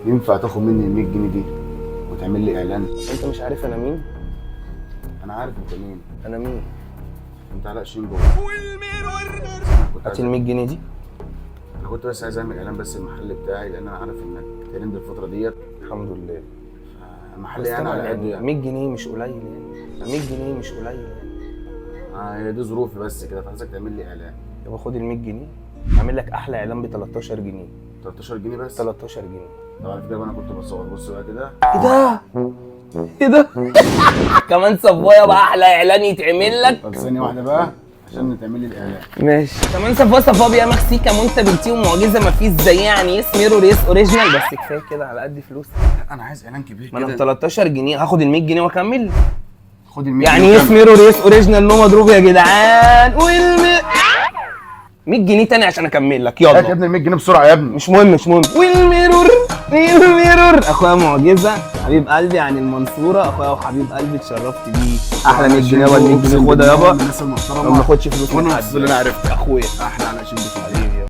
ينفع تاخد مني ال 100 جنيه دي وتعمل لي اعلان؟ انت مش عارف انا مين؟ انا عارف انت مين. انا مين؟ انت علاء شيمبو. كنت هات عايز ال 100 جنيه دي. انا كنت بس عايز اعمل اعلان بس المحل بتاعي، لان انا عارف انك ترند الفترة ديت. الحمد لله. المحل بس يعني طبعا على قده يعني. 100 جنيه مش قليل يعني، 100 جنيه مش قليل يعني. هي دي ظروفي بس كده، فعايزك تعمل لي اعلان. يابا خد ال 100 جنيه، اعمل لك احلى اعلان ب 13 جنيه. 13 جنيه بس؟ 13 جنيه. طب على فكرة انا كنت بصور، بص بقى كده. ايه ده؟ ايه ده؟ كمان صفايه بقى، احلى اعلان يتعمل لك. طب ثانية واحدة بقى عشان تعمل لي الاعلان. ماشي. كمان صفا صفا بيا مكسيكا مونتا بنتي ومعجزة ما فيش زي يعني yes mirror yes original. بس كفاية كده على قد فلوس. لا انا عايز اعلان كبير ما انا ب كده. 13 جنيه هاخد ال 100 جنيه واكمل. خد ال 100 يعني جنيه yes وكمل. mirror yes original no مضروب يا جدعان. وال 100 جنيه تاني عشان اكمل لك. هات يا يلا ابني ال 100 جنيه بسرعة يا ابني. مش مهم مش مهم. وال mirror ال mirror اخويا معجزه حبيب قلبي عن المنصورة، اخويا وحبيب قلبي اتشرفت بيه. احلى 100 جنيه يابا، ال 100 جنيه خدها يابا. الناس ما المحترمة بناخدش فلوس وانا من حد. مبسوط ان انا عرفتك. اخويا احلى علاء شيمبو في الدنيا.